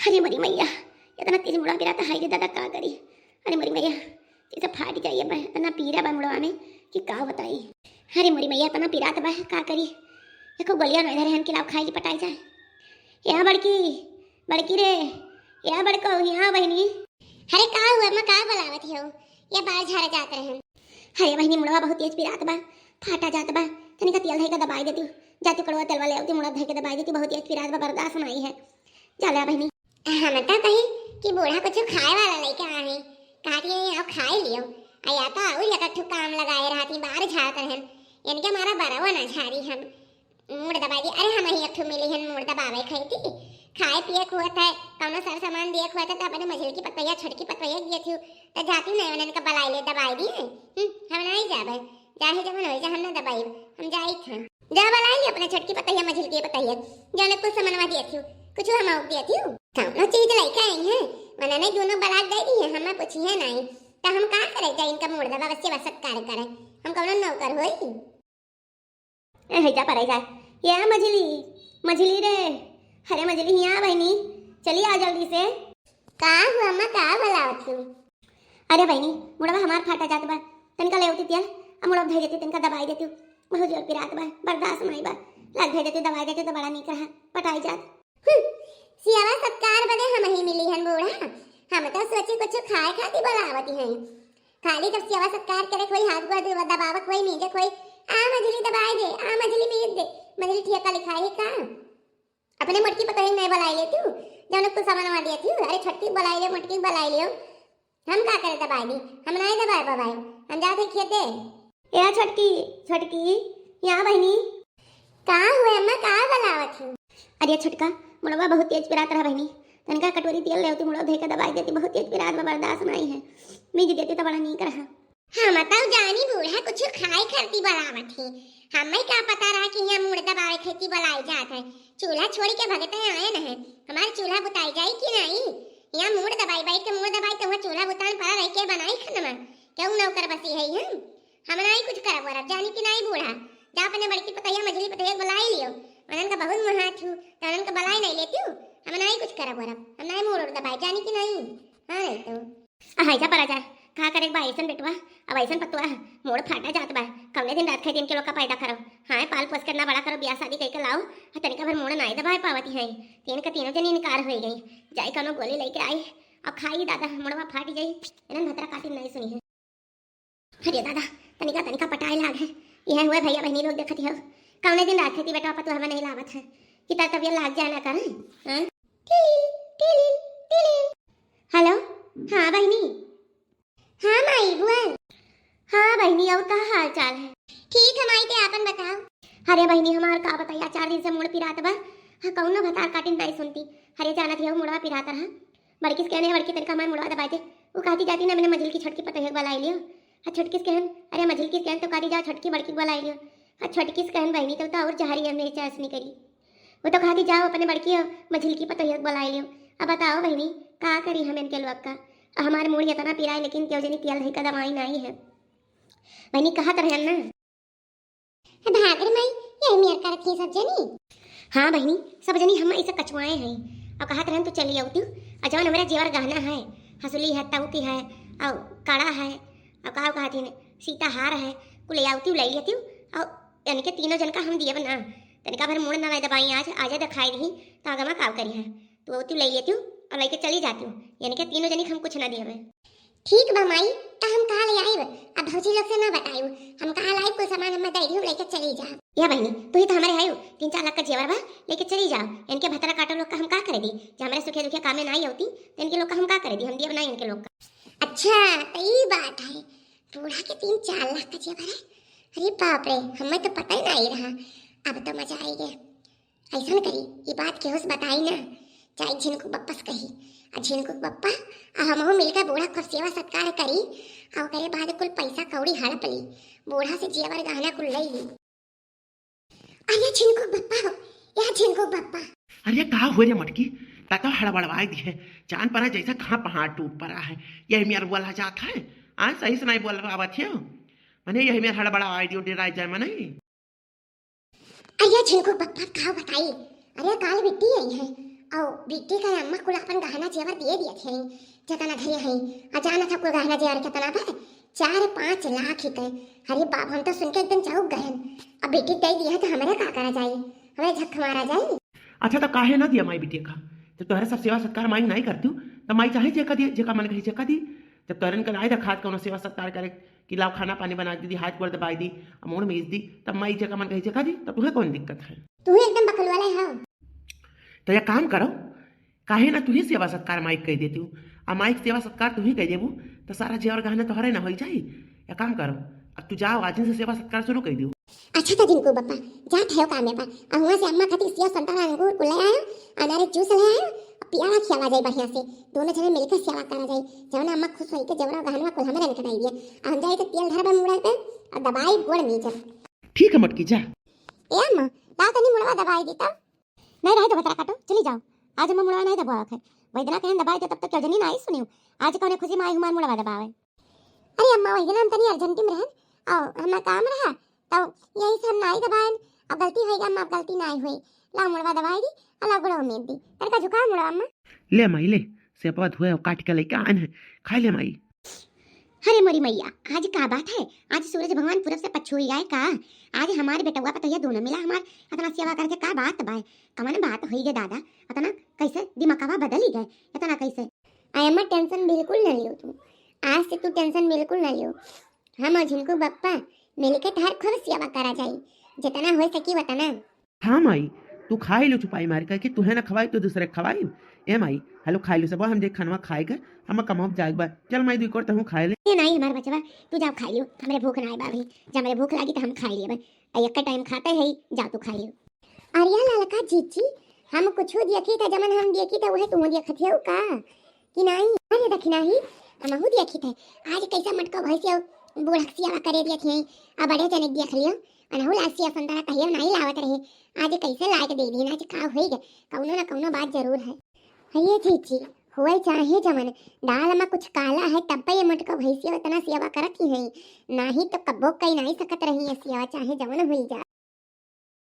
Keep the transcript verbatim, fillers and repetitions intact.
अरे मोरी मैया, इतना तेज मुड़वा पिरात है, हाय रे दादा, का करी? अरे मोरी मैया, जैसे फाट जाइए बा, इतना पीरा बा मुड़वा में कि का बताई। अरे मोरी मैया, इतना पिरात बा, का करी? एको गोलिया नहीं धरे हन कि लाओ खाई ली, पटाई जाए। या बड़की, बड़की रे, या बड़को, यहाँ बहिनी। अरे का हुआ, मैं का बुलावत हो? ये बाल झारा जात रहन। अरे बहिनी, मुड़वा बहुत तेज पिरात बा, फाटा जात बा, तनिका तेल धई के दबाई देती, जाती कड़वा तेलवा ले आवती, मुड़वा धई के दबाई देती, बहुत तेज पिरात बा, बर्दाश्त नहीं है। जा ले आ बहिनी। हम तो कही कि बूढ़ा कुछ खाए वाला लेके आए, काट के यहाँ खाए लियो। आ या तो और एक ठो काम लगाए रहती, बार झाड़त रहन, इनके मारा बरवा ना झाड़ी हम। मूड़ दबाई दी। अरे हम ही एक ठो मिली हन मूड़ दबावे खाई थी, खाए पिए के हुआ था, कौनो सर सामान दिए के हुआ था, तो अपने मझिल की पतोहिया, छोटकी पतोहिया दिए थी, तो जाती नहीं उन्हन का बलाई ले दबाई दी है। हम्म, हम नहीं जाबे, चाहे जवन हो जा, हम ना दबाई, हम जाई थे। जा बलाई ली अपने छोटकी पतोहिया, मझिल की पतोहिया, जाने कुछ सामानवा दिए थी, कुछ हम आउक दिए थी। कौनो चीज लेके आई है, मने नहीं दोनों बलाक गई दी है, हमें पूछी है नहीं, तो हम का करे जाए इनका मूड़ दबा, बस सेवा सत्कार करे, हम कौनो नौकर होई? ए, हैजा पर जा। या मझिली, मझिली रे। अरे मझिली, हियाँ बहिनी, चली आ जल्दी से। का हुआ अम्मा, का बुलावत हूँ? अरे बहिनी, मुड़वा हमार फाटा जात बा, तनिका ले आवती तेल, आ मुड़वा धई देती, तनिका दबाई देती, बहुत जोर पिरात बा, बर्दाश्त नहीं बा, लाग धई देती, दबाई देती तो बड़ा नीक रहा, पटाई जात। हम्म, सियावा सत्कार बदे हम ही मिली हन बूढ़ा, हम तो सोची कुछ खाए खाती बुलावती हैं। खाली जब सेवा सत्कार करे कोई, हाथ गोड़ दबा-, दबावक होई, मीजक होई, आ मझली दबाए दे, आ मझली मीज दे, मझली ठेका लिखाई का? अपने मोटकी पतोही नहीं बुलाई ले तू, जौन कुल सामान दिया थी, अरे छोटकी बुलाई ले, मोटकी बुलाई लियो, हम का करे दबाए दी, हम नहीं दबाए बबाए, हम जाते खेते। ए छोटकी, छोटकी, यहाँ बहिनी। का हुए अम्मा, का बुलावत हूँ? अरे छोटका, मुड़वा बहुत तेज पिरात रहा बहिनी, तनिका कटोरी तेल ले आवती, मुड़वा धोई के दबाई देती, बहुत तेज पिरात बा, बर्दाश्त नहीं है, मीज देती तो बड़ा नीक रहा। हम तउ जानी बूढ़ा कुछ खाए खाती बुलावत ही। हमें का पता रहा कि यहाँ मूड़ दबावे खाती बुलाई जात है। चूल्हा छोड़ के भगते आए न है। हमार चूल्हा बुताई जाई कि नहीं? यहाँ मूड़ दबाई, बैठ के मूड़ दबाई, तो वहाँ चूल्हा बुतान पड़ा रह के बनाई खनमा। क्यों नौकर बसी है हम? हम नहीं कुछ करब वरब, जानी कि नहीं बूढ़ा? जा अपने बड़की पतैया, मझली पतैया बुलाई लियो। उन्हन का बहुत मुहात हूँ, तो उन्हन का बुलाई नहीं लेती हूँ। हम नहीं कुछ करब वरब, हम नहीं मूड़ उड़ दबाई, जानी कि नहीं? हाँ, नहीं तो। आ, हैजा परा जाए, का करे बा ऐसन बेटवा, अब ऐसन पतवा, मूड़ फाटा जात बा, कौने दिन रात खाई दिन के लोग का पैदा करब, हाँ, पाल पोस के ना बड़ा करब, ब्याह शादी कई के लाओ, आ तनिका भर मूड़ नाई दबाए पावती है, तीन का तीनों जनी इनकार होई गई, जाई कौनो गोली लेके आई, अब खाई दादा, मुड़वा फाटी जाई, इन्हन भतरा काटी नहीं सुनी है। अरे दादा, तनिका तनिका पटाए लाग है, यह हुआ भैया बहनी लोग देखत हो, कौने दिन रात खाई बेटवा पतवा हमें नहीं लावत है, कि तार तबियत लाग जाए ना करे, हाँ? टिलिल, टिलिल, टिलिल। हेलो, हाँ बहिनी। हाँ माई, बोल। हाँ बहिनी, और का हाल चाल है? ठीक है माई, ते आपन बताओ। अरे बहिनी, हमार का बताई, आ चार दिन से मूड़ पिरात बा। हाँ, कौनो भतार काटिन नहीं सुनती। अरे जानत ही हो, मुड़वा पिरात रहा। बड़की से कहने, बड़की तनिका हमार मुड़वा दबा दे। वो कहती जाती ना, मैंने मझिल की छोटकी पतोहिया के बुलाई लियो। हाँ, छोटकी से कहन, अरे मझिल की से कहन तो कहती जाओ छोटकी बड़की के बुलाई लियो। हाँ, छोटकी से कहन बहिनी तो, तो और जहरी है मेरी चाशनी करी। वो तो कहती जाओ अपने बड़की और मझिलकी पतोहिया के बुलाई लियो। अब बताओ बहिनी, का करी हम इनके लोग का? अब हमारे मूड़ इतना पिराए, लेकिन क्यों जनी तेल धई का दवाई नहीं है। बहिनी कहत रहन ना। ए भाग रे माई, यही मेर करत ही सब जनी। हाँ बहिनी, सब जनी हम ऐसे कछुआए हैं। अब कहत रहन तू चली आउती, और जौन हमारा जेवर गहना है, हंसुली है, तौती है, और कड़ा है, और का कहत ही ने, सीता हार है, कुल ले आउती, ले लेती, और इनके तीनों जन का हम दिए ना। तनिका भर मूड़ ना दबाई आज, आजे दिखाई रही, तो आगमा काव करी है। तू तू ले लेती और लेके चली जाती हूँ, यानी कि तीनों जनी के हम कुछ ना दिए। ठीक बा माई, तो हम कहा ले आइब, अब भौजी लोग से ना बताइब, हम कहा लाई कुल सामान हम दे दी, लेके चली जा। या बहिनी, तू ही तो हमारे आयु, तीन चार लाख का जेवर बा, लेके चली जाओ। इनके भतरा काटो लोग का हम का करे दी, जो हमारे सुखे दुखे कामे ना आई होती, तो इनके लोग का हम का करे दी, हम दिए ना इनके लोग का। अच्छा, तो ई बात है, बूढ़ा के तीन चार लाख का जेवर है। अरे बाप रे, हमें तो पता ही नहीं रहा, अब तो मजा आई गया। ऐसन करी, ई बात केहू से बताई ना, चाहे झिनकू बप्पा से कही। आ झिनकू बप्पा आ हमहू मिलकर बूढ़ा खूब सेवा सत्कार करी, आ ओकरे बाद कुल पैसा कौड़ी हड़प ली, बूढ़ा से जेवर गहना कुल ले ली। अरे झिनकू बप्पा हो, या झिनकू बप्पा। अरे का हो रे मटकी, ता तो हड़बड़वाए दी है, जान पड़ा जैसा कहाँ पहाड़ टूट पड़ा है। यही मेर बोला जात है, आज सही से नहीं बोल पावत है, मने यही मेर हड़बड़वाए दियो, डेराए जाए मने। अरे झिनकू बप्पा का बताई, अरे काल बिट्टी आई है, अउ बिट्टी का अम्मा कुल अपन गहना जेवर दिए दिए थे, जतना धरे हैं। आ जाना था कुल गहना जेवर कितना बा? चार पाँच लाख ही के। अरे बाप, हम तो सुन के एकदम चौंक गए। अब बिट्टी दे दिया तो हमारे का करा जाए, हमें झक मारा जाए। अच्छा, तो काहे ना दिया माई बिटिया का? जब तोहरे सब सेवा सत्कार माई नहीं करती हूँ, तो माई चाहे जेका दिए, जेका मन कही जेका दी। जब तोहरन के नाई रखात कौनो सेवा सत्कार करे कि लाओ खाना पानी बना के दी, हाथ गोड़ दबाई दी, आ मुड़ मीज दी, तब माई जेका मन कही जेका दी, तब तुम्हें कौन दिक्कत है? तू ही एकदम बकलवाला है। तो एक काम करो, काहे ना तू ही सेवा सत्कार माई के कह देती हूँ, आ माई के सेवा सत्कार तू ही कह देबू, तो सारा जेवर गहना तोहरे ना हो जाई। एक काम करो, अब तू जाओ, आज से सेवा सत्कार शुरू कर दियो। अच्छा तो जिनको बप्पा, जात है कामे पर, आ हुआ से अम्मा खातिर सेव संतरा अंगूर को ले आयो, अनारे जूस ले आयो, आ पियाला खियाला जाए बढ़िया से, दोनों जने मिलकर सेवा करा जाए, जवना अम्मा खुश होई के जेवर गहनवा कुल हमरे में कटाई दिया, आ हम जाए तो तेल धरबे मुड़ा पे, आ दबाई गोड़ मीजब। ठीक है मटकी, जा। ए अम्मा, लाओ तनी मुड़वा दबाई दी तब। नहीं रहे तो भतरा काटो, चली जाओ। आज हम मुड़वा नहीं दबावत है। वही दिना कहन दबाई दे, तब तक क्यों जनी नहीं सुनियो। आज कौने खुशी में आई हमार मुड़वा दबावे। अरे अम्मा, वही दिना हम तनी अर्जेंट में रहन, और हमार काम रहा, तो यही से हम नहीं दबाएन। अब गलती होई अम्मा, अब गलती नहीं होई। ला मुड़वा दबाई दी, अला गुड़ो उम्मीद दी। तड़का झुकाओ मुड़वा अम्मा। ले माई ले, सेपवा धोए और काट के लेके आन है, खाई ले माई। अरे मोरी मैया, आज का बात है? आज सूरज भगवान पूरब से पछुई आए का? आज हमारे बेटवा पतोहिया दोनों मिला हमार अतना सेवा करके का बात बाय? कवन बात होई गे दादा? अतना कैसे दिमागवा बदली गए? अतना कैसे? अम्मा टेंशन बिल्कुल न लियो तू, आज से तू टेंशन बिल्कुल न लियो। हम और झिनको बप्पा मिलके तहार खूब सेवा करा जाई, जितना हो सकी उतना। हाँ माई, तू खाई लो छुपाई मार करके, तुहे ना खवाई तो दूसरे के खवाई। ए माई, हेलो, खाई लो सब, हम जे खनवा खाए के, हम कमाब जाए बा। चल माई, दुई कोर तहूँ खाए ले। ए नाई हमार बचवा, तू जाओ खाई लियो, हमरे भूख ना आए बा अभी। जब हमरे भूख लागी तो हम खाई लेबे। आ एक टाइम खाते है, जा तू खाई लियो। अरे ललका जीजी, हम कुछ देखी त जमन हम देखी त वह तू देखत हो का? कि नाई? अरे दखिनाही, हमहू देखी थे। आज कैसा मटका भैंसिया बूढ़क सियावा करे दिया थे, आ बड़े जने देख लियो। अनहु लासिया संतरा कहियो नाई लावत रहे। आज कैसे लायक दे दी, आज का होई गे? कौनो ना कौनो बात जरूर है। अरे जीजी, होए चाहे जमन, दाल में कुछ काला है, तब पे ये मटका भैंसिया इतना सेवा करत ही है। नाही तो कब्बो कई नाई सकत रही है सेवा, चाहे जमन होई जा।